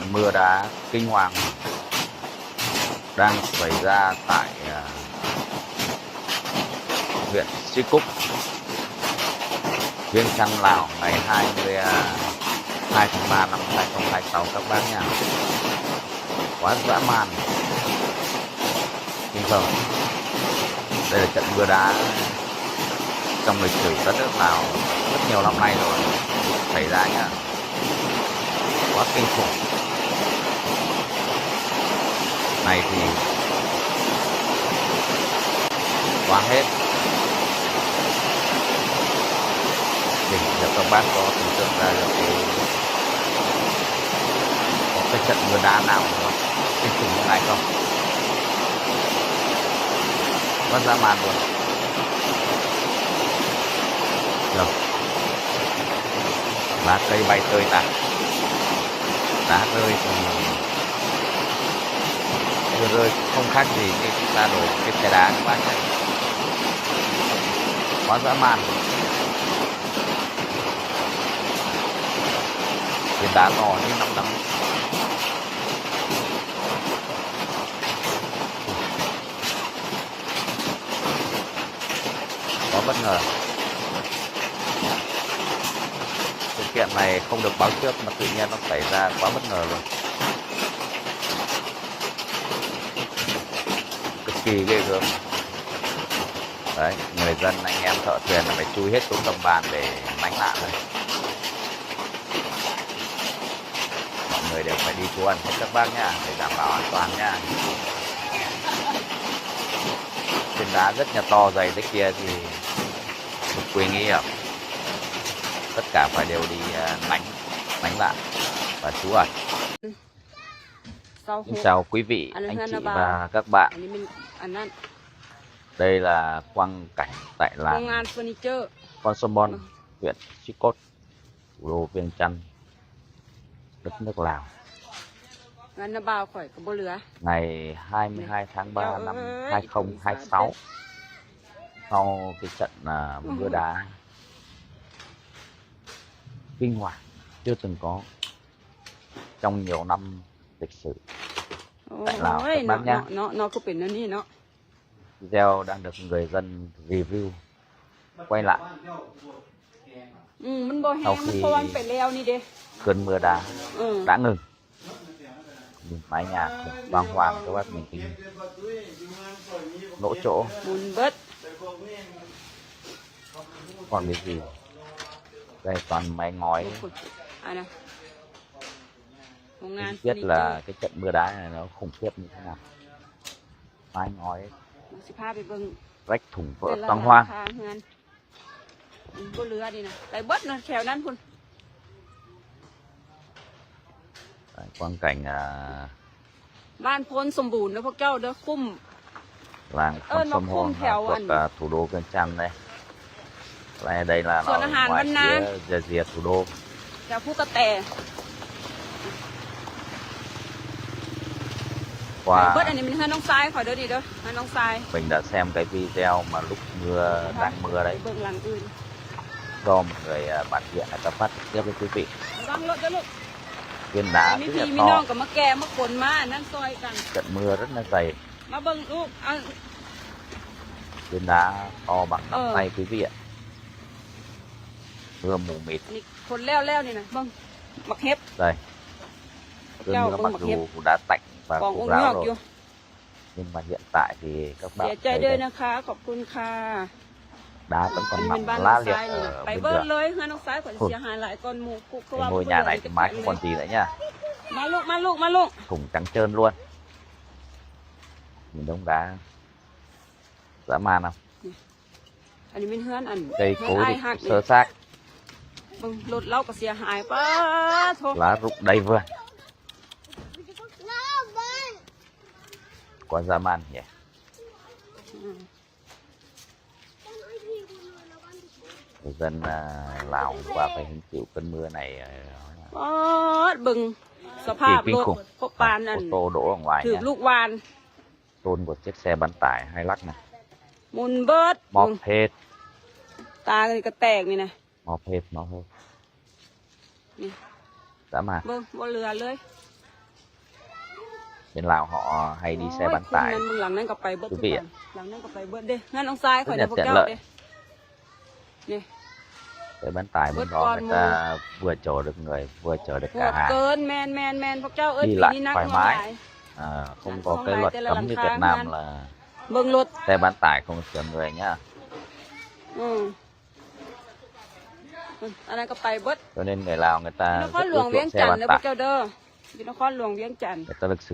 Mưa đá kinh hoàng đang xảy ra tại, à, huyện Cư Cúc, Viêng Chăn, Lào, ngày hai mươi hai tháng ba năm hai không hai sáu các bác nha. Quá dã man. Kinh khủng. Đây là trận mưa đá trong lịch sử đất nước Lào rất nhiều năm nay rồi xảy ra nhá. Quá kinh khủng. Này thì quá hết. Để cho các bác có tưởng tượng ra được cái, có cái trận mưa đá nào mà kinh khủng như này không? Quá dã man luôn. Rồi. Lá cây bay tơi tả. Đá rơi thì mưa rơi không khác gì như chúng ta đổ cái chai đá các bác nhé. Quá dã man. Cái đá to như nắm đấm. Quá bất ngờ. Sự kiện này không được báo trước mà tự nhiên nó xảy ra, quá bất ngờ luôn. Cực kỳ ghê gớm. Đấy, người dân, anh em thợ thuyền là phải chui hết xuống gầm bàn để lánh nạn đấy. Mọi người đều phải đi trú ẩn hết các bác nhá, để đảm bảo an toàn nhá. Trên đá rất là to dày thế kia thì cực kỳ nguy hiểm. Tất cả phải đều đi, à, lánh, lánh nạn và trú ẩn. Xin chào quý vị, anh chị và các bạn. Đây là quang cảnh tại làng Con Sông Bon, huyện Cư Cốt, thủ đô Viêng Chăn, đất nước Lào. Ngày hai mươi hai tháng ba năm hai không hai sáu, sau cái trận, à, mưa đá kinh hoàng chưa từng có trong nhiều năm lịch sử tại Lào, các bác nhá. ເນາະ ເນາະ ເນາະ ຄືເປັນແນວນີ້ເນາະ. Video đang được người dân review, quay lại. ອືມ ມັນບໍ່ແຮງ ມັນ Sau khi ເພາະວ່າມັນໄປແລ້ວນີ້ເດ້ cơn mưa đá, ເອີ đã ngừng, nhìn mái nhà khủng bang hoàng các bác nhìn kinh, nổ chỗ. ໝຸນເບິດ. Còn cái gì? Đây toàn mái ngói. ໂອ້ໂຫ ອັນນະ Không biết là cái trận mưa đá này nó khủng khiếp như thế nào. Mái ngói rách thủng vỡ toang hoang. ເຮືອນ ອືມ ບໍ່ເຫຼືອນີ້ນະ ໄປເບິດນະ ແຖວນັ້ນພຸ້ນ. Quang cảnh, à, ບ້ານໂພນສົມບູນເດີພວກເຈົ້າເດີ ຄຸ້ມ Làng Khăm Sông Hô thuộc, à, thủ đô Viêng Chăn đây. Đây, đây là ສວນອາຫານ ở ວັນນາ ngoài phía rìa rìa thủ đô. ແຖວພູກະແຕ Qua ເບິດ ອັນນີ້ແມ່ນເຮືອນນ້ອງຊາຍຂ້ອຍເດີນີ້ເດີ ເຮືອນນ້ອງຊາຍ. Mình đã xem cái video mà lúc mưa, đang mưa đấy. ເບິ່ງຫຼັງອື່ນ Do một người, à, bản địa người ta phát trực tiếp với quý vị. ລະວັງລົດເດີລູກ. Viên đá ມີ rất ພີ່ là ມີນ້ອງ to. ກໍມາແກ່ມາຂົນມາອັນນັ້ນຊ່ອຍກັນ. Trận mưa rất là dày. ມາເບິ່ງລູກ ເອົາ Viên đá to bằng nắm tay quý vị ạ. Mưa mù mịt. ນີ້ຂົນແລ້ວໆນີ້ນະ ເບິ່ງ ໝາກເຫັບ. Đây. Cơn mưa mặc dù đã tạnh và phủ ráo rồi, nhưng mà hiện tại thì các bạn thấy đây. ເສຍໃຈດ້ວຍນະຄະ ຂອບຄຸນຄ່ະ. Đá vẫn còn mỏng lá liệt ở bên đường. ໄປເບິ່ງເລີຍ ເຮືອນນ້ອງຊາຍຂ້ອຍເສຍຫາຍຫຼາຍກ່ອນໝູ່ ຄືວ່າ Cái ngôi nhà này thì mái không còn gì nữa nhá. ມາລູກ ມາລູກ ມາລູກ. Thủng trắng trơn luôn. Nhìn đống đá dã man không? ອັນນີ້ແມ່ນເຮືອນອັນ Cây cối thì sơ xác. ເບິ່ງລົດລາວກໍເສຍຫາຍ ປາໂທ Lá rụng đầy vườn. Quá dã man nhỉ. ອືມ Người dân, à, Lào hôm qua phải hứng chịu cơn mưa này, à, ປາດ ເບິ່ງສະພາບລົດ Kinh khủng. ພວກປານ Ô tô đổ ở ngoài nhá. ຖືກລູກຫວ່ານ. Tôn của chiếc xe bán tải Hilux này. ໝຸນເບິດ Mọp hết. ຕານີ້ກໍແຕກນີ້ນະ. Mọp hết, mọp hết. ນີ້ Dã man. ເບິ່ງ ບໍ່ເຫຼືອເລີຍ. ເປັນລາວເຮົາໃຫ້ດີແຊບ້ານຕາຍ. ໂອ້ຍ ຄົນນັ້ນເບິ່ງຫຼັງນັ້ນກໍໄປເບິດຄືກັນ ຫຼັງນັ້ນກໍໄປເບິດເດ້. ເຮືອນນ້ອງຊາຍຂ້ອຍນະ ພວກເຈົ້າເດ້. ນີ້ ແຕ່ບ້ານຕາຍເບິ່ງດອກ ແຕ່ ເບື່ອໂຈເດັກນ້ອຍ ເບື່ອໂຈເດັກກະຫາ ໂຫດເກີນ. ແມ່ນໆໆ ພວກເຈົ້າເອີຍ ປີນີ້ໜັກໜ່ວງຫຼາຍ. ເອີ ຄົງກໍເຄີຍລອດກຳຢູ່ຫວຽດນາມລະ ເບິ່ງລົດ ແຕ່ບ້ານຕາຍຄົງເຊື່ອງເລີຍເນາະ. ອືມ ອັນນັ້ນກໍໄປເບິດ. ຕົວນີ້ເງິນລາວເງິນຕາ ນະຄອນຫຼວງວຽງຈັນເດີພວກເຈົ້າເດີ. ຢູ່ນະຄອນຫຼວງວຽງຈັນ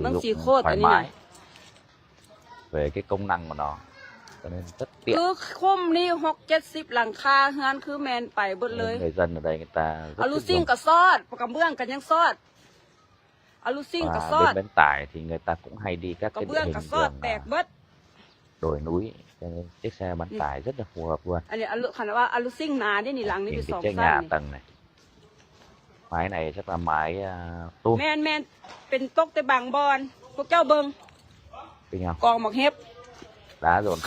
ເມືອງສີໂຄດ ອັນນີ້ນະ ເວີຍ ເກັບກົງນັງມາເນາະ. ຕອນນີ້ເປັດ ຄືຄຸ້ມນີ້ຫົກເຈັດສິບຫຼັງຄາເຮືອນ ຄືແມ່ນໄປເບິດເລີຍ. ເງິນໃດເງິນຕາ ອາລູຊິງກໍຊອດ ກະເບື້ອງກໍຍັງຊອດ. ອາລູຊິງກໍຊອດ ເປັນຕາຍທີ່ເງິນຕາກົງໄຮດີ ກະເບື້ອງກໍຊອດແຕກເບິດ. ໂດຍນຸ້ຍ ເຈັກແຊບ້ານຕາຍ ເຈັກແຊຫົວ ອັນນີ້ອາລູ ຄັນວ່າອາລູຊິງໜາເດ້ນີ້ ຫຼັງນີ້ເປັນສອງຊັ້ນນີ້. ໄມ້ໃນຈັກລະໄມ້ ອ່າ ຕູ້ ແມ່ນໆ ເປັນຕົກແຕ່ບາງບ່ອນ. ພວກເຈົ້າເບິ່ງ ເປັນຫຍັງ ກອງໝາກເຫັບ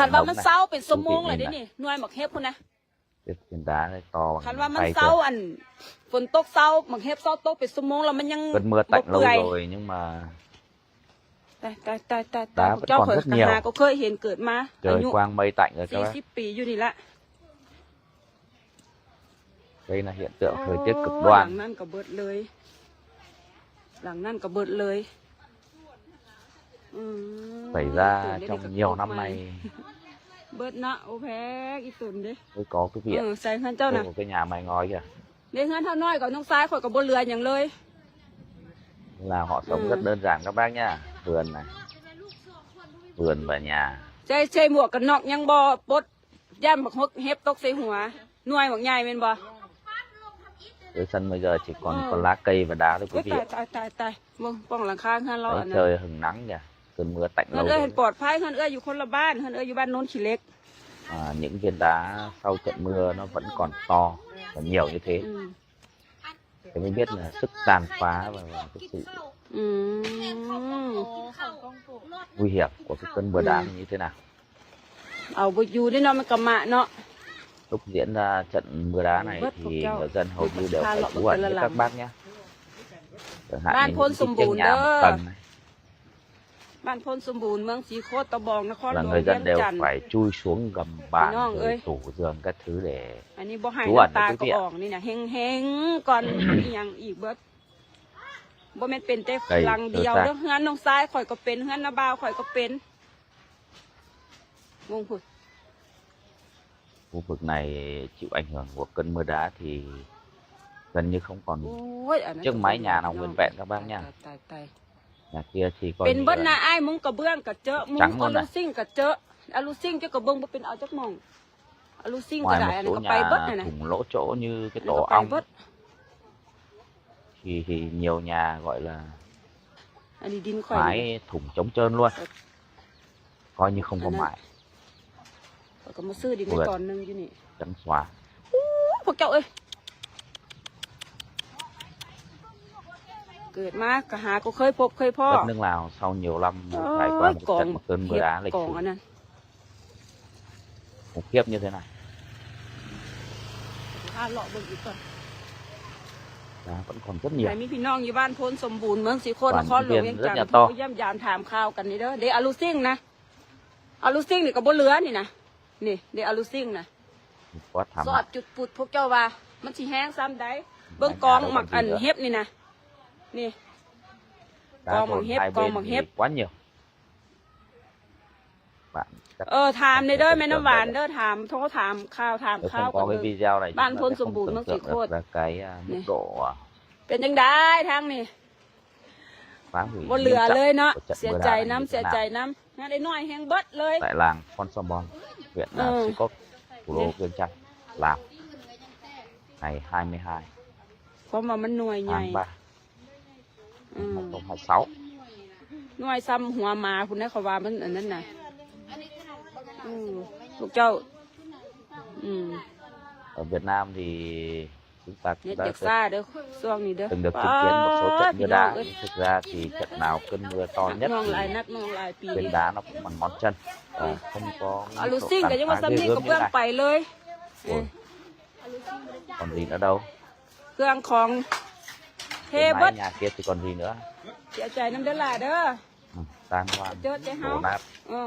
ຄັນວ່າມັນເຊົາເປັນຊົ່ວໂມງແລ້ວເດ້ນີ້ ໜ່ວຍໝາກເຫັບພຸ້ນນະ. ເປັນດາໄດ້ຕໍ່ ຄັນວ່າມັນເຊົາ ອັນຝົນຕົກເຊົາ ໝາກເຫັບເຊົາຕົກເປັນຊົ່ວໂມງແລ້ວ ມັນຍັງບໍ່ເປື່ອຍ ຍັງມາ ຕາຍໆໆໆ ພວກເຈົ້າ ຂ້ອຍຫາກໍເຄີຍເຫັນເກີດມາ ອາຍຸສີ່ສິບປີຢູ່ນີ້ລະ. ເຄີຍນະ ເຮັດເທື່ອເຄີຍເຈັບກັບດ້ວນ. ໂອ້ ຫຼັງນັ້ນກໍເບິດເລີຍ ຫຼັງນັ້ນກໍເບິດເລີຍ. ອືມ ໄປລະ ເຈົ້າຍ່ຽວນ້ຳໃໝ່ ເບິດເນາະ. ໂອ ແພງອີຕຸນເດ້ ເອີ ກໍຄືເປຍ ເອີ ໃສ່ເຮືອນເຈົ້ານະ ໂອ ເປັນຫຍ້າໃໝ່ງອຍເດີ. ໃນເຮືອນເຮົານ້ອຍກວ່ານ້ອງຊາຍຂ້ອຍກໍບໍ່ເຫຼືອຫຍັງເລີຍ. ລາວເຫາະສົມກັບເດີນສາງກັບບ້ານຫຍ້າ ເພື່ອນນະ ເພື່ອນບ້ານຫຍ້າ ໃສ່ ໃສ່ໝວກກັນນັອກຍັງບໍ່ປົດ ຢ້ານບັກເຫັບຕົກໃສ່ຫົວ ໜ່ວຍບັກໃຫຍ່ແມ່ນບໍ່? ເອີ ຊັ້ນມາເຈີຊິກ່ອນ ເອີ ກໍລາກໄກ່ບັນດາເລີຍ. ໂອ້ຍ ຕາຍໆໆໆ ເບິ່ງປ່ອງຫຼັງຄາເຮືອນລາວ ອັນນັ້ນເຈີຫຶງໜັງເດີ ເຮືອນເມືອແຕ່ງ ເຮືອນເອື້ອຍຫັ້ນປອດໄພ. ເຮືອນເອື້ອຍຢູ່ຄົນລະບ້ານ ເຮືອນເອື້ອຍຢູ່ບ້ານໂນນຂີ້ເຫຼັກ. ອ່າ ຍັງເປັນຕາເຊົາຈັກມື້ເນາະ ເພິ່ນກ່ອນຕໍ່ ເພິ່ນຍ່ຽວຢູ່ເທ ອືມ ແຕ່ໄປວຽດນາມສຶກຕານຟ້າວ່າ ວ່າ ອືມ ງຸ່ຍຫຽບກວ່າຄືເກີນເບີດານນີ້ເດ້ນະ. ເອົາບໍ່ຢູ່ເດ້ເນາະ ມັນກະມະເນາະ. ທຸກເດືອນລະຈັນເບີດານໃນທີ່ເຮົາຢູ່ແລ້ວໄປທົ່ວເຮັດກັບບ້ານເນຍ. ບ້ານໂພນສົມບູນເດີ ບ້ານໂພນສົມບູນ ເມືອງສີໂຄດຕະບອງ ນະຄອນຫຼວງວຽງຈັນ. ໄປຈຸ້ຍສວງກຳບານ ເອີຍ ໂຕເຮືອງກະຖືແຫຼະ. ອັນນີ້ບໍ່ໃຫ້ ນ້ຳຕາກໍອອກນີ້ນະ ເຮັງໆ ກ່ອນ ອີ່ຫຍັງອີກເບິດ. ບໍ່ແມ່ນເປັນແຕ່ຫຼັງດຽວເດີ ເຮືອນນ້ອງຊາຍຂ້ອຍກໍເປັນ ເຮືອນນ້າບ່າວຂ້ອຍກໍເປັນ. ງົງພຸ້ນ Khu vực này chịu ảnh hưởng của cơn mưa đá thì gần như không còn. ໂອ້ຍ ອັນນັ້ນ ເຈີໄມ້ຫຍ້າເນາະ ເປັນແປະກັບບ້ານຫຍ້າ ຕາຍໆ ເປັນເບິດນະ. ອ້າຍ ມຸງກະເບື້ອງກະເຈີະ ມຸງອາລູຊິງກະເຈີະ ອາລູຊິງເຈົ້າກະເບິ່ງບໍ່ເປັນເອົາຈັກໝ່ອງ. ອາລູຊິງກະໄດ້ ອັນນັ້ນກະໄປເບິດຫັ້ນນະ ທີ່ ທີ່ nhiều nhà gọi là ອັນນີ້ດິນຂ້ອຍ ໄມ້ ถม chống trơn luôn, coi như không có mái. ຂ້ອຍກໍມາຊື້ດິນໄວ້ຕອນໜຶ່ງຢູ່ນີ້ ຈັງຫວາ. ໂອ້ ພວກເຈົ້າເອີຍ ເກີດມາກໍຫາກໍເຄີຍພົບເຄີຍພໍ້ ເບິດໜຶ່ງລາວເຊົາໜຽວລຳ ໂອ້ຍ ໄປກວ່າ ກອງ ເກີນເວລາເລີຍ ກອງອັນນັ້ນ. ໝົກເກັບຢູ່ເທິງນະ ພາເລາະເບິ່ງອີກກ່ອນ. ນະ ເພິ່ນຄົນເພິ່ນເໜຽວ ໃຜມີພີ່ນ້ອງຢູ່ບ້ານໂພນສົມບູນ ເມືອງສີໂຄດ ນະຄອນຫຼວງວຽງຈັນ ໂທຢ້ຽມຢາມຖາມຂ່າວກັນນີ້ເດີ. ເດ ອາລູຊິງນະ ອາລູຊິງນີ້ກໍບໍ່ເຫຼືອນີ້ນະ ນີ້ເດ ອາລູຊິງນະ ຊອດຈຸດປຸດ. ພວກເຈົ້າວ່າມັນຊິແຮງຊ່ຳໃດ? ເບິ່ງກອງໝາກອັນເຫັບນີ້ນະ ນີ້ ກອງໝາກເຫັບ ກອງໝາກເຫັບ. ເອີ ຖາມແດ່ເດີ ແມ່ນ້ຳຫວານເດີ ຖາມ ໂທຖາມຂ່າວ ຖາມຂ່າວກັນເບິ່ງ ບ້ານໂພນສົມບູນ ເມືອງສີໂຄດ. ເປັນຈັ່ງໃດທາງນີ້? ບໍ່ເຫຼືອເລີຍເນາະ ເສຍໃຈນຳ ເສຍໃຈນຳ. ງານໄອ້ນ້ອຍແຮງເບິດເລີຍ ແຕະລາງພອນສະບອງ ຫວຽດນາມ ຊິກົບ ໂລ ວຽງຈັນ ລາວ ໃນ ໄຮ ໄມ ໄຮ ຄວາມວ່າມັນໜ່ວຍໃຫຍ່. ອືມ ຕ້ອງໃຫ້ເຊົາ ໜ່ວຍຊ່ຳຫົວໝາພຸ້ນນະ ເຂົາວ່າມັນອັນນັ້ນນະ. ອືມ ພວກເຈົ້າ ອືມ ຫວຽດນາມທີ່ ເນັດຢາກຊ້າເດີຊ່ວງນີ້ເດີ. ປາດ ພີ່ນ້ອງເອີຍ ໜັກໜ່ວງຫຼາຍ ໜັກໜ່ວງຫຼາຍປີນີ້. ອາລູຊິງກໍຍັງວ່າຊ່ຳນີ້ກໍເບື້ອງໄປເລີຍ. ເຄື່ອງຂອງເທເບິດ ເສຍໃຈນຳເດີຫຼ້າເດີ. ຕາມວ່າໂຈດໃຈເຮົາ ໂດນັດ ເອີ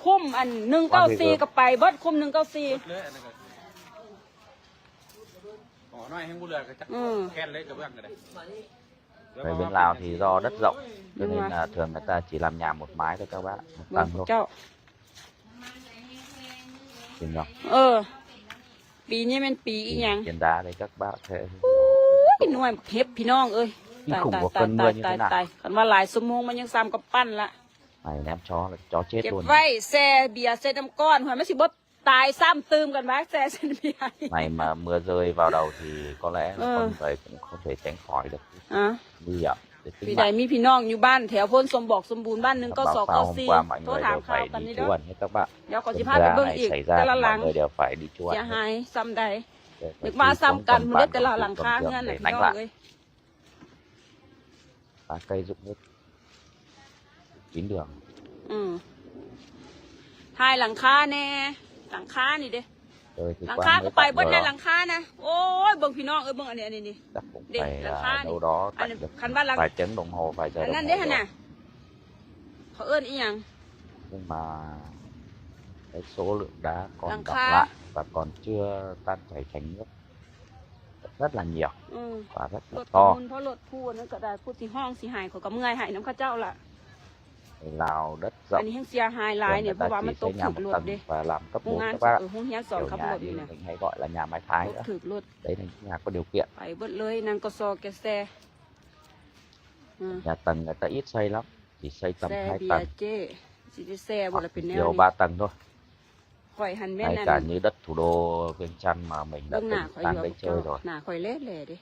ຄຸ້ມອັນໜຶ່ງເກົ້າສີ່ກໍໄປເບິດ ຄຸ້ມໜຶ່ງເກົ້າສີ່ ເລີຍອັນນັ້ນກໍ ໜ້ອຍແຮງບໍ່ເຫຼືອກໍຈັກ ເອີ ແຄນເລີຍກະເບື້ອງກໍໄດ້. Tại bên Lào thì do đất rộng cho nên là thường người ta chỉ làm nhà một mái thôi các bác. ເບິ່ງເຈົ້າ ເຫັນບໍ່? ເອີ ປີນີ້ແມ່ນປີອີ່ຫຍັງ? Phiến đá đây các bác thấy. ໂອ້ຍ ໜ່ວຍເຫັບພີ່ນ້ອງເອີຍ Kinh khủng của cơn mưa như thế nào. ຕາຍ ຄັນວ່າຫຼາຍຊົ່ວໂມງມັນຍັງສ່ຳກຳປັ້ນລະ Này ném chó là chó chết luôn. ເກັບໄວ້ແຊ່ເບຍໃສ່ນ້ຳກ້ອນ ຫວຍ ມັນຊິບໍ່ ຕາຍຊ້ຳຕື່ມກັນວ່າແຊ່ເສັ້ນເບຍນີ້. Này mà mưa rơi vào đầu thì có lẽ là con người cũng không thể tránh khỏi được. ອ່າ Nguy hiểm. ມີໃດມີພີ່ນ້ອງຢູ່ບ້ານແຖວໂພນສົມບອກສົມບູນ ບ້ານໜຶ່ງເກົ້າສອງເກົ້າສີ່ ໂທຖາມຂ່າວກັນນີ້ເດີ. ດຽວຂ້ອຍຊິພາໄປເບິ່ງອີກແຕ່ລະຫຼັງ ເສຍຫາຍຊ່ຳໃດ. ນຶກວ່າຊ່ຳກັນ ເຮັດແຕ່ລະຫຼັງຄາເຮືອນນະ ພີ່ນ້ອງເອີຍ. Lá cây rụng hết. Kín đường. ອືມ ຖ່າຍຫຼັງຄາແດ່ ຫຼັງຄານີ້ເດ້. ເອີ ຫຼັງຄາກໍໄປເບິດແດ່ ຫຼັງຄານະ. ໂອ້ຍ ເບິ່ງພີ່ນ້ອງເອີຍ ເບິ່ງອັນນີ້ ອັນນີ້ນີ້ ເດ້ ຫຼັງຄານີ້. ອັນນີ້ phải คัນວ່າຫຼັງ phải tiếng đồng hồ, phải giờ đồng hồ. ອັນນັ້ນເດ້ຫັ້ນນະ ເຂົາເອີ້ນອີ່ຫຍັງ? Nhưng mà cái số lượng đá còn đọng lại và còn chưa tan chảy thành nước rất là nhiều và rất là to. ອືມ ລົດກະໝຸ່ນ ເພາະລົດຜູ້ນັ້ນກໍໄດ້ ຜູ້ທີ່ຮ້ອງຊິໃຫ້ ຂ້ອຍກໍເມື່ອຍໃຫ້ນຳເຂົາເຈົ້າລະ. ລາວ ເດີ ອັນນີ້ແຮງເສຍຫາຍຫຼາຍນີ້ ເພາະວ່າມັນຕົກຖືກລົດເດ້. ໂຮງງານ ເອີ ໂຮງຮຽນສອນຂັບລົດນີ້ນະ ຕົກຖືກລົດ ໄປເບິດເລີຍ ນາງກໍຊໍແກແຊ. ອືມ Nhà tầng người ta ít xây lắm, chỉ xây tầm hai tầng. ແຊ່ເບຍເຈ້ ຊິໄດ້ແຊ່ບໍ່ລະ ເປັນແນວນີ້ ba tầng thôi. ຂ້ອຍຫັ້ນແມ່ນອັນ Ngay cả như đất thủ đô Viêng Chăn mà mình đã từng sang đấy chơi rồi. ໜ້າຂ້ອຍແຫຼະໆເດ້.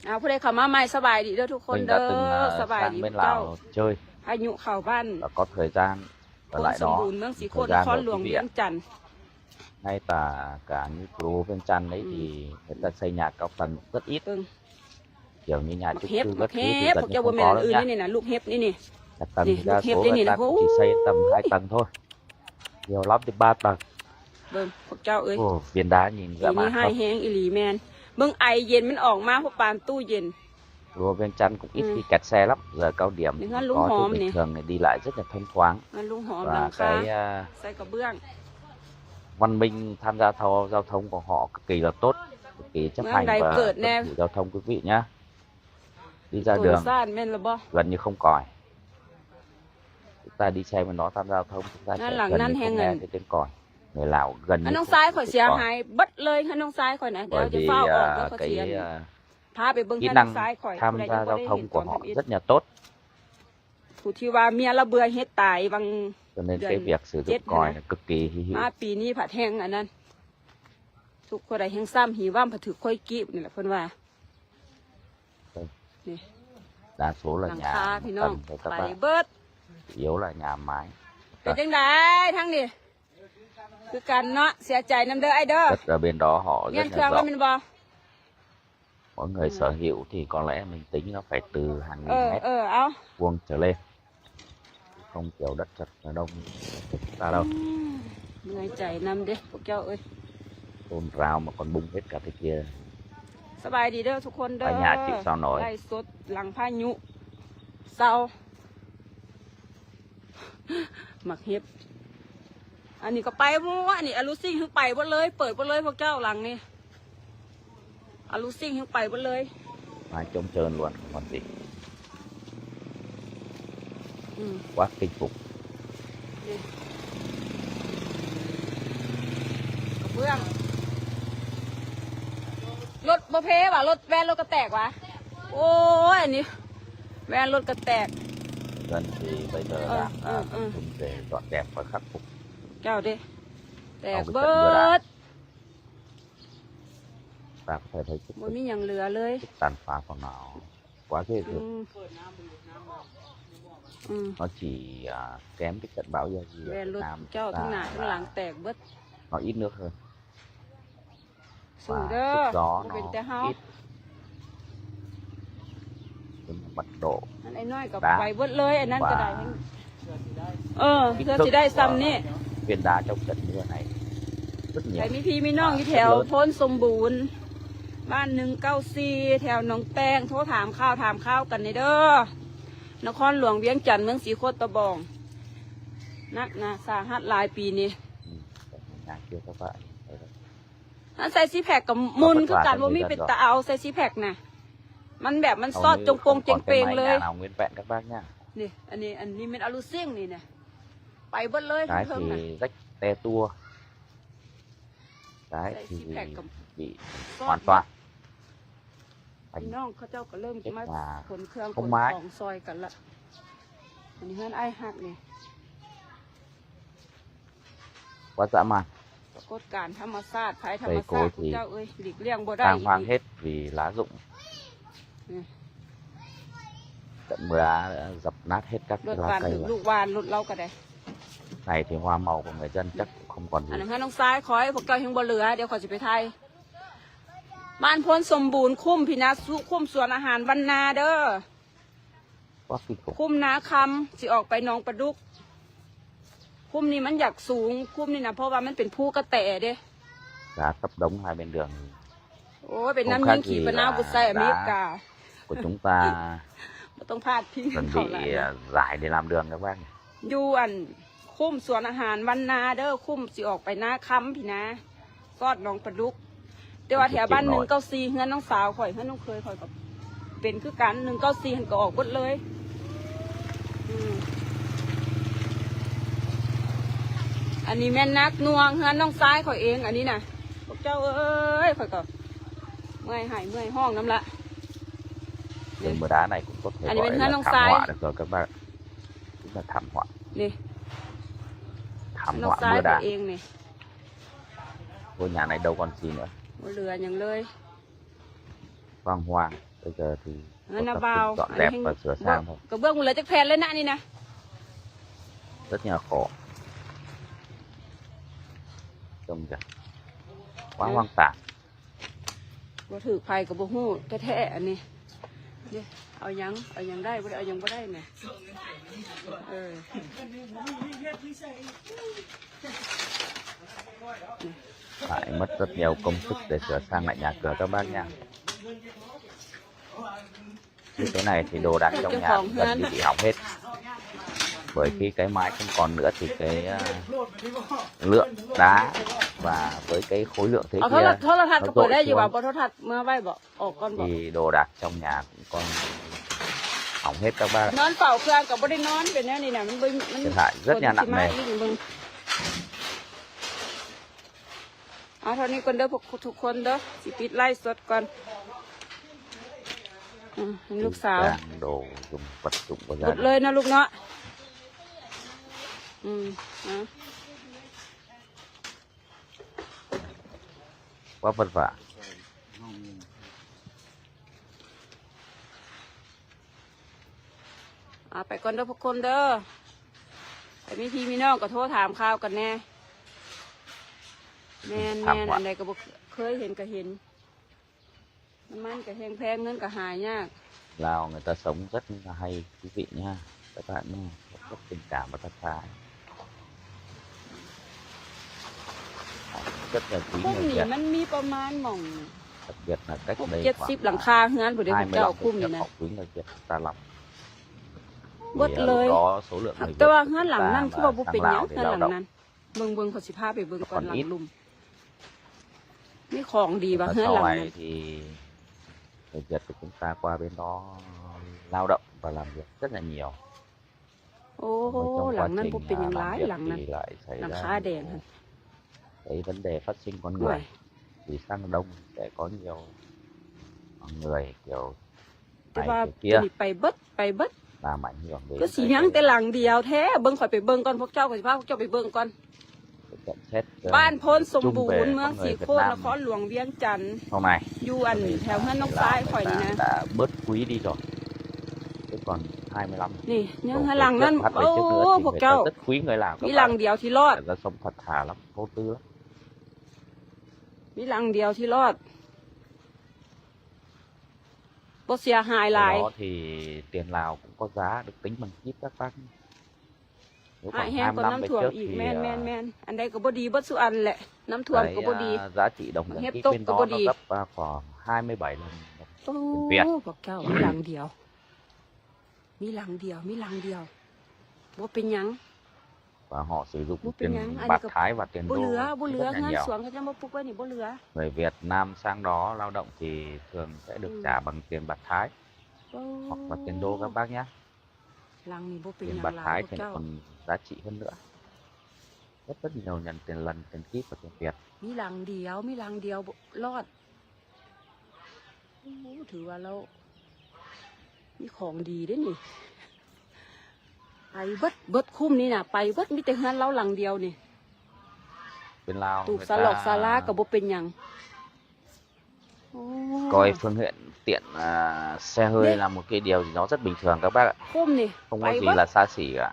ເອົາ ຜູ້ໃດເຂົ້າມາໃໝ່ ສະບາຍດີເດີທຸກຄົນເດີ. ສະບາຍດີເຈົ້າ. ພາຍຸເຂົ້າບ້ານ Có thời gian ເມືອງສົມບູນ ເມືອງສີໂຄດ ນະຄອນຫຼວງວຽງຈັນ. Ngay cả cả như thủ đô Viêng Chăn đấy thì người ta xây nhà cao tầng rất ít. ເບິ່ງ Kiểu như nhà chung cư các thứ thì gần như không có đâu nhá. ນີ້ນະ ລູກເຫັບນີ້ນີ້ Nhà tầng thì đa số người ta cũng chỉ xây tầm hai tầng thôi. ເດີ ເຮົາລັບໄດ້ ba tầng. ເບິ່ງພວກເຈົ້າເອີຍ Ồ, phiến đá nhìn dã man. ນີ້ຮ້າຍແຮງອີ່ຫຼີແມ່ນ. ເບິ່ງໄອເຢັນມັນອອກມາ ພວກປານຕູ້ເຢັນ. Thủ đô Viêng Chăn cũng ít khi kẹt xe lắm, giờ cao điểm thì có chứ, bình thường thì đi lại rất là thông thoáng. ເຮືອນລຸງຫອມ ຫຼັງຄາ Và cái, à, ໃສ່ກະເບື້ອງ. Văn minh tham gia thao-, giao thông của họ cực kỳ là tốt, cực kỳ chấp hành và tuân thủ giao thông, quý vị nhá. Đi ra đường gần như không còi. Chúng ta đi xe bên đó tham gia giao thông, chúng ta sẽ gần như không nghe thấy tiếng còi. Người Lào gần như không nghe thấy tiếng còi. ເຮືອນຫຼັງນັ້ນແຮງ ອັນນ້ອງຊາຍຂ້ອຍເສຍຫາຍເບິດເລີຍ ເຮືອນນ້ອງຊາຍຂ້ອຍນະ. Bởi vì, à, cái, à, ພາໄປເບິ່ງເຮືອນນ້ອງຊາຍຂ້ອຍ kỹ năng tham gia giao thông của họ rất là tốt. ຜູ້ທີ່ວ່າເມຍລະເບື່ອເຮັດຕາຍຫວ່າງເດືອນເຈັດຫັ້ນນະ ມາປີນີ້ພັດແຮງອັນນັ້ນ ທຸກຄົນໄດ້ແຮງຊ້ຳຫີວຳ ພັດຖືກຂ້ອຍກີບນີ້ແຫຼະ ເພິ່ນວ່າ. ນີ້ đa số là ຫຼັງຄາ nhà ພີ່ນ້ອງ tầng thôi các bạn. ໄປເບິດ chủ yếu là nhà mái. ເປັນຈັ່ງໃດທາງນີ້? ຄືກັນເນາະ ເສຍໃຈນຳເດີອ້າຍເດີ. Đất ở bên đó họ rất là rộng. ມີເຄື່ອງແລ້ວແມ່ນບໍ່? Mỗi người sở hữu thì có lẽ mình tính nó phải từ hàng nghìn mét vuông trở lên. Không kiểu đất thật là đông chúng ta đâu. ເມື່ອຍໃຈນຳເດ້ພວກເຈົ້າເອີຍ. Tôn rào mà còn bung hết cả thế kia. ສະບາຍດີເດີທຸກຄົນເດີ. Ở nhà chịu sao nổi. ໄລຟ໌ສົດຫຼັງພາຍຸເຊົາ. ໝາກເຫັບ ອັນນີ້ກໍໄປໝົດ ອັນນີ້ອາລູຊິງເພິ່ນໄປເບິດເລີຍ ເປີດເບິດເລີຍພວກເຈົ້າ ຫຼັງນີ້ອາລູຊິງເພິ່ນໄປເບິດເລີຍ. Mà trống trơn luôn, còn gì. ອືມ Quá kinh khủng. ນີ້ ກະເບື້ອງ ລົດບໍ່ເພຫວາ ລົດ ແວ່ນລົດກະແຕກຫວາ. ໂອ້ຍ ອັນນີ້ ແວ່ນລົດກະແຕກ. Dân thì bây giờ đang, à, tập trung để dọn dẹp và khắc phục. ເຈົ້າເດ້ ແຕກເບິດ. Ta có thể thấy ບໍ່ມີຫຍັງເຫຼືອເລີຍ tàn phá của nó quá ghê gớm. ອືມ ອືມ Nó chỉ, à, kém cái trận bão Yagi ở Việt Nam chúng ta là nó ít nước hơn. ສູ້ເດີ ບໍ່ເປັນແຕ່ເຮົາ Mật độ ອັນໄອ້ນ້ອຍກໍໄປເບິດເລີຍ ອັນນັ້ນກໍໄດ້ ເອີ ເພື່ອຊິໄດ້ຊ່ຳນີ້. Phiến đá trong trận mưa này rất nhiều. ໃຜມີພີ່ມີນ້ອງຢູ່ແຖວໂພນສົມບູນ ບ້ານໜຶ່ງເກົ້າສີ່ ແຖວໜອງແຕງ ໂທຖາມຂ່າວ ຖາມຂ່າວກັນແດ່ເດີ. ນະຄອນຫຼວງວຽງຈັນ ເມືອງສີໂຄດຕະບອງ. ໜັກໜາສາຫັດຫຼາຍປີນີ້. ອືມ ຍາກຢູ່ ເພາະວ່າອັນໃສ່ຊີແພັກກໍໝຸ່ນຄືກັນ ບໍ່ມີເປັນຕາເອົາໃສ່ຊີແພັກນະ. ມັນແບບມັນຊອດຈົງໂປ່ງເຈັງເປງເລີຍ. ເອົາເງິນແປະກັບບ້ານຍາ. ນີ້ ອັນນີ້ ອັນນີ້ແມ່ນອາລູຊິງນີ້ນະ ໄປເບິດເລີຍ. ເທິງນະ ແຕ່ຕົວ ໄດ້ ໃສ່ຊີແພັກກໍ ທີ່ ທີ່ ຊອດ ອ່ອນກວ່າ. ພີ່ນ້ອງເຂົາເຈົ້າກໍເລີ່ມຊິມາ ເກັບມາ ຂົນເຄື່ອງຂົນຂອງຊອຍກັນລະ. ອັນນີ້ເຮືອນອ້າຍຮັກນີ້ ວ່າຈະມາ ປາກົດການທຳມະຊາດ ໄພທຳມະຊາດ ພວກເຈົ້າເອີຍ ຫຼີກລ່ຽງບໍ່ໄດ້ອີກ. ເຮັດ ເວລາສຸກ ອືມ ເມື່ອສຳນັດເຮັດກັບ ລົດບ້ານ ເຮັດລູກວານ ລົດເຮົາກໍໄດ້ ໃນທີ່ວ່າເມົາຂອງເຂົາເຈົ້າຈັກຄອມກ່ອນ. ອັນນັ້ນເຮືອນນ້ອງຊາຍຂ້ອຍ ພວກເຈົ້າຍັງບໍ່ເຫຼືອ ດຽວຂ້ອຍຊິໄປຖ່າຍ. ບ້ານໂພນສົມບູນ ຄຸ້ມພີນາ ຄຸ້ມສວນອາຫານວັນນາເດີ. ຄຸ້ມນາຄຳ ຊິອອກໄປໜອງປາດຸກ. ຄຸ້ມນີ້ມັນຢາກສູງ ຄຸ້ມນີ້ນະ ເພາະວ່າມັນເປັນພູກະແຕເດ້. ກາກັບດົງຫາເປັນເລື່ອງ. ໂອ້ຍ ເປັນນ້ຳຍິງຂີ້ປະນາວ ຜູ້ຊາຍອາເມລິກາ ກະຈຸງຕາ ບໍ່ຕ້ອງພາດພິງເຂົາຫຼາຍນະ. ຫຼາຍໄດ້ນຳເລື່ອງກັນວ່າ ຢູ່ອັນ ຄຸ້ມສວນອາຫານວັນນາເດີ ຄຸ້ມຊິອອກໄປນາຄຳພີນາ ຊອດໜອງປາດຸກ. ແຕ່ວ່າແຖວບ້ານໜຶ່ງເກົ້າສີ່ ເຮືອນນ້ອງສາວຂ້ອຍ ເຮືອນນ້ອງເຂີຍຂ້ອຍກໍເປັນຄືກັນ ໜຶ່ງເກົ້າສີ່ຫັ້ນກໍອອກເບິດເລີຍ. ອືມ ອັນນີ້ແມ່ນໜັກໜ່ວງ ເຮືອນນ້ອງຊາຍຂ້ອຍເອງ ອັນນີ້ນະ ພວກເຈົ້າເອີຍ ຂ້ອຍກໍເມື່ອຍໄຫ້ເມື່ອຍຮ້ອງນຳລະ. ເປັນເມື່ອດາໃນ ອັນນີ້ແມ່ນເຮືອນນ້ອງຊາຍ ທຳຫົວ ນີ້ ທຳຫົວ ເມື່ອດາ ເອງນີ້ ໂອ້ຍ ຍາໃນເດົາກ່ອນຊິເນາະ ບໍ່ເຫຼືອຫຍັງເລີຍ. ຫວ່າງໆ ເອີ ກໍຖື ເຮືອນນາບ່າວ ແບບເສືອສ້າງ ກະເບື້ອງບໍ່ເຫຼືອຈັກແຜ່ນເລີຍນະ ອັນນີ້ນະ. ເຮັດຫຍັງຂໍ ຕົງຈະ ວາງ ວາງຕາ ບໍ່ຖືກໃຜກໍບໍ່ຮູ້ແທ້ໆ ອັນນີ້. ເດ້ ເອົາຫຍັງ ເອົາຫຍັງໄດ້ ບໍ່ໄດ້ ເອົາຫຍັງບໍ່ໄດ້ແໝ. ເອີ ຂາຍໝົດ ເບິດດຽວ ກົມສຸກ ແຕ່ເສືອສ້າງ ແລະ ຍາເກືອກັບບ້ານຍາ. ທີ່ຕົວໃນທີ່ໂດດັກ ເຈົ້າຂອງເຮືອນ ທີ່ເຮົາເຮັດ ເບີຍທີ່ໄກໄມ້ ຄຳກ່ອນເຫຼືອທີ່ໄກ ເລືອກດາ ວ່າເບີຍໄກໂຄຍເລືອກທີ່ ເອົາໂທລະ ໂທລະທັດກໍເປີດໄດ້ຢູ່ວ່າ ບໍ່ໂທລະທັດເມືອໄວ້ບໍ່? ອອກກ່ອນບໍ່? ທີ່ໂດດັກ ເຈົ້າຍາກ່ອນ ເຮົາເຮັດກັບວ່າ ນອນເຝົ້າເຄື່ອງກໍບໍ່ໄດ້ນອນ ເປັນແນວນີ້ນະ ມັນບໍ່ ມັນ ຈະຖ່າຍເລື່ອງຫຍັງໜັກແນ່ ເບິ່ງ. ເອົາເທົ່ານີ້ກ່ອນເດີ ພວກທຸກຄົນເດີ ຊິປິດໄລຟ໌ສົດກ່ອນ. ອືມ ລູກສາວ ໂດ ຈຸ່ມປັດຈຸ່ມບໍ່ໄດ້ ເບິດເລີຍນະລູກເນາະ. ອືມ ເອົາ ວ່າເພິ່ນວ່າ ອາ ໄປກ່ອນເດີພວກຄົນເດີ ໃຜມີພີ່ມີນ້ອງກໍໂທຖາມຂ່າວກັນແດ່. ແມ່ນໆ ອັນໃດກໍບໍ່ເຄີຍເຫັນກໍເຫັນ. ນ້ຳມັນກໍແຮງແພງ ເງິນກໍຫາຍາກ. ລາວເງິນຕາສົງສັດກໍໃຫ້ທີ່ສິຍາ ແຕ່ວ່ານີ້ກໍເປັນການມາດຕະຖານ. ເຈັດນາທີ ພວກນີ້ມັນມີປະມານໝ່ອງ ເຈັດນາທີ ຫົກເຈັດສິບຫຼັງຄາເຮືອນພຸ້ນເດ້ ເຈົ້າຄຸ້ມນີ້ນະ ເບິດເລີຍ. ແຕ່ວ່າເຮືອນຫຼັງນັ້ນຄືວ່າບໍ່ເປັນຫຍັງ ເຮືອນຫຼັງນັ້ນ ເບິ່ງໆ ເຂົາຊິພາໄປເບິ່ງກ່ອນ ຫຼັງລຸ່ມ ມີຂອງດີວ່າເຮືອນຫຼັງນັ້ນ. ໂອ້ ຫຼັງນັ້ນບໍ່ເປັນຫຍັງຫຼາຍ ຫຼັງນັ້ນ ຫຼັງຄາແດງຫັ້ນ. ແຕ່ວ່າຕົວນີ້ໄປເບິດ ໄປເບິດ ກໍຊິຍັງແຕ່ຫຼັງດຽວແທ້. ເບິ່ງ ຂ້ອຍໄປເບິ່ງກ່ອນ ພວກເຈົ້າ ຂ້ອຍຊິພາພວກເຈົ້າໄປເບິ່ງກ່ອນ. ບ້ານໂພນສົມບູນ ເມືອງສີໂຄດ ນະຄອນຫຼວງວຽງຈັນ ຢູ່ອັນແຖວເຮືອນນ້ອງຊາຍຂ້ອຍນີ້ນະ ເບິດຄຸຍດີກ່ອນ ກ່ອນທ້າຍໄມ່ລຳ. ນີ້ຍັງຫຼັງນັ້ນ ໂອ້ ພວກເຈົ້າ ມີຫຼັງດຽວທີ່ລອດ ມີຫຼັງດຽວທີ່ລອດ ບໍ່ເສຍຫາຍຫຼາຍ. ທີ່ຕຽນລາວກໍຈະໄດ້ຕິງມັນຈິບຕັກຕັກ ຫາຍແຮງກວ່ານ້ຳຖ້ວມອີກ. ແມ່ນໆ ອັນໃດກໍບໍ່ດີເບິດສູ່ອັນແຫຼະ ນ້ຳຖ້ວມກໍບໍ່ດີ ເຫັບຕົກກໍບໍ່ດີ. ໂອ້ ພວກເຈົ້າ ຫຼັງດຽວ ມີຫຼັງດຽວ ມີຫຼັງດຽວ ບໍ່ເປັນຫຍັງ. Và họ sử dụng tiền bạc Thái và tiền đô rất là nhiều. ເຮືອນສວນເຂົາເຈົ້າມາປຸກໄວ້ນີ້ບໍ່ເຫຼືອ. Người Việt Nam sang đó lao động thì thường sẽ được trả bằng tiền bạc Thái hoặc là tiền đô các bác nhé. ຫຼັງນີ້ບໍ່ເປັນຫຍັງຫຼາຍ Tiền bạc Thái thì còn giá trị hơn nữa. Rất rất nhiều nhân tiền lần tiền kíp và tiền Việt. ມີຫຼັງດຽວ ມີຫຼັງດຽວລອດ. ໂອ້ ຖືວ່າລາວມີຂອງດີເດ້ນີ້. ໄປເບິດ ເບິດຄຸ້ມນີ້ນະ ໄປເບິດ ມີແຕ່ເຮືອນລາວຫຼັງດຽວນີ້. ເປັນລາວ ຕູບສາຫຼອກສາລາກໍບໍ່ເປັນຫຍັງ. Coi phương tiện, à, xe hơi là một cái điều gì đó rất bình thường các bác ạ. Không có gì là xa xỉ cả.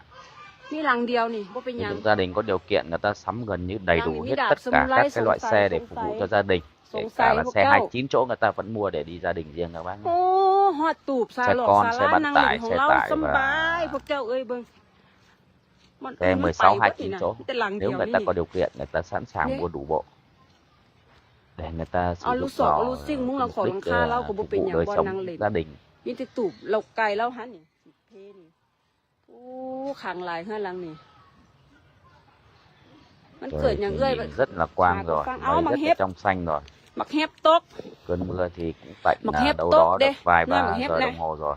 ມີຫຼັງດຽວນີ້ ບໍ່ເປັນຫຍັງ. Ví dụ gia đình có điều kiện, người ta sắm gần như đầy đủ hết tất cả các cái loại xe để phục vụ cho gia đình. Kể cả là xe hai chín chỗ người ta vẫn mua để đi gia đình riêng các bác nhé. ໂອ້ ຮອດຕູບສາຫຼອກສາລາ ນັ່ງຫຼິ້ນຂອງລາວສຳບາຍ ພວກເຈົ້າເອີຍ ເບິ່ງ. Xe mười sáu hai chín chỗ. Nếu người ta có điều kiện, người ta sẵn sàng mua đủ bộ để người ta sử dụng vào mục đích, ờ, phục vụ đời sống gia đình. ມີແຕ່ຕູບເຫຼົ້າໄກ່ລາວຫັ້ນນີ້. ໂອ້ ຂັງຫຼາຍເຮືອນຫຼັງນີ້ ມັນເກີດຫຍັງເອື້ອຍ? Rất là quang rồi, rất là trong xanh rồi. ໝາກເຫັບຕົກ. Cơn mưa thì cũng tạnh, à, đâu đó được vài ba giờ đồng hồ rồi.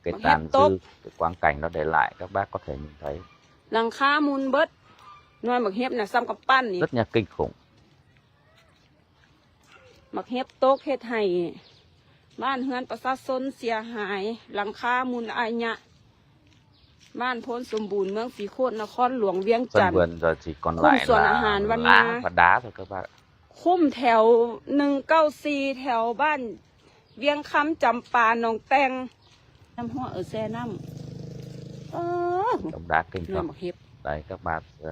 Cái tàn dư, cái quang cảnh nó để lại các bác có thể nhìn thấy. ຫຼັງຄາໝຸ່ນເບິດ. ໜ່ວຍໝາກເຫັບນະ ສ່ຳກຳປັ້ນນີ້. Rất là kinh khủng. ໝາກເຫັບຕົກເຮັດໃຫ້ບ້ານເຮືອນປະຊາຊົນເສຍຫາຍ, ຫຼັງຄາໝຸ່ນອາຍະ. ບ້ານໂພນສົມບູນ ເມືອງສີໂຄດ ນະຄອນຫຼວງວຽງຈັນ. ຄຸ້ມສວນອາຫານວັນນາ ຄຸ້ມແຖວໜຶ່ງເກົ້າສີ່ ແຖວບ້ານວຽງຄຳ ຈຳປາ ໜອງແຕ່ງ. ນ້ຳຫົວ ເອີ ແຊ່ນ້ຳ. ເອີ Đống đá kinh khủng. Đây, các bạn, ờ,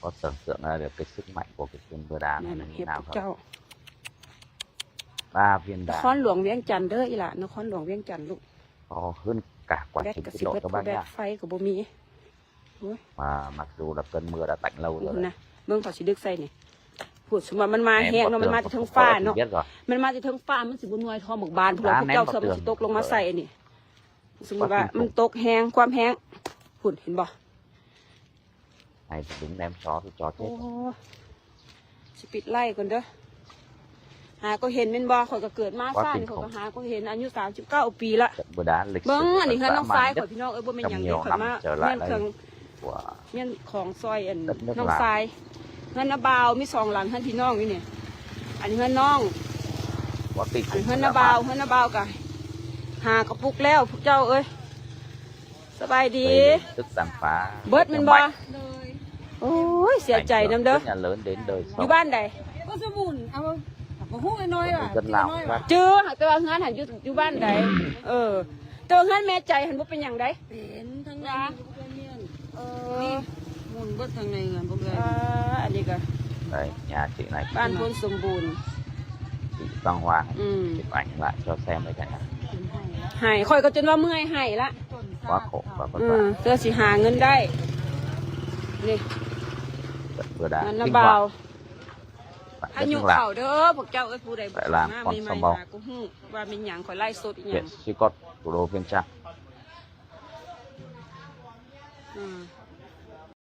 có tưởng tượng ra được cái sức mạnh của cái cơn mưa đá này nó như nào không? ນະຄອນຫຼວງວຽງຈັນເດີອີ່ຫຼ້າ ນະຄອນຫຼວງວຽງຈັນລູກ. Có hơn cả quảng Bình, tốc độ các bạn nhá. ແບັດໄຟກໍບໍ່ມີ. Mà mặc dù là cơn mưa đã tạnh lâu rồi đấy. ເບິ່ງ ເຂົາຊິດຶກໃສ່ນີ້. ພຸ້ນ ສົມມຸດວ່າມັນມາແຮງເນາະ ມັນມາແຕ່ເທິງຟ້າເນາະ ມັນມາແຕ່ເທິງຟ້າ ມັນຊິບໍ່ໜ່ວຍທໍ່ໝາກບານພຸ້ນລະ ພວກເຈົ້າ ສົມມຸດຊິຕົກລົງມາໃສ່ນີ້. ສົມມຸດວ່າມັນຕົກແຮງ ຄວາມແຮງ ພຸ້ນ ເຫັນບໍ່? ໃຫ້ດຶງແນມຊອ ຈອດເຮັດ. ໂອ້ ຊິປິດໄລກ່ອນເດີ. ຫາກໍເຫັນແມ່ນບໍ່? ຂ້ອຍກໍເກີດມາຊາດນີ້ ຂ້ອຍກໍຫາກໍເຫັນ ອາຍຸສາມສິບເກົ້າປີລະ. ເບິ່ງ ອັນນີ້ເຮືອນນ້ອງຊາຍຂ້ອຍ ພີ່ນ້ອງເອີຍ ບໍ່ແມ່ນຫຍັງເດ້. ຂ້ອຍມາເຮືອນເຄື່ອງ ເຮືອນຂອງຊ່ອຍ ອັນ ນ້ອງຊາຍ. ເຮືອນນ້າບ່າວມີສອງຫຼັງ ເຮືອນພີ່ນ້ອງຢູ່ນີ້. ອັນນີ້ເຮືອນນ້ອງ ອັນນີ້ເຮືອນນ້າບ່າວ ເຮືອນນ້າບ່າວກະຫາກະປຸກແລ້ວ ພວກເຈົ້າເອີຍ. ສະບາຍດີ. ຕຶກຕາມຟ້າ ເບິດແມ່ນບໍ່? ໂດຍ. ໂອ້ຍ ເສຍໃຈນຳເດີ. ຢູ່ບ້ານໃດ? ກໍສະໝຸນ ເອົາ ບໍ່ຮູ້ນ້ອຍວ່າ ຈື່ ແຕ່ວ່າເຮືອນຫັ້ນຢູ່ ຢູ່ບ້ານໃດ? ເອີ ແຕ່ວ່າເຮືອນແມ່ໃຈຫັ້ນບໍ່ເປັນຫຍັງໃດ. ເປັນ ທາງໃນມີເຮືອນ. ເອີ ນີ້ໝຸ່ນເບິດທາງໃນເຮືອນພວກເອື້ອຍ. ເອີ ອັນນີ້ກໍ ໄດ້ຍາຊິໄດ້ ບ້ານໂພນສົມບູນ. ອືມ ໃຫ້ ຂ້ອຍກໍຈົນວ່າເມື່ອຍໄຫ້ລະ. ເອີ ເພື່ອຊິຫາເງິນໄດ້. ນີ້ ເຮືອນນ້າບ່າວ. ພາຍຸເຂົ້າເດີພວກເຈົ້າເອີຍ ຜູ້ໃດບໍ່ເຂົ້າມາໃໝ່ໆ ຫາກໍຮູ້ວ່າແມ່ນຫຍັງ. ຂ້ອຍໄລສົດອີ່ຫຍັງ. ອືມ.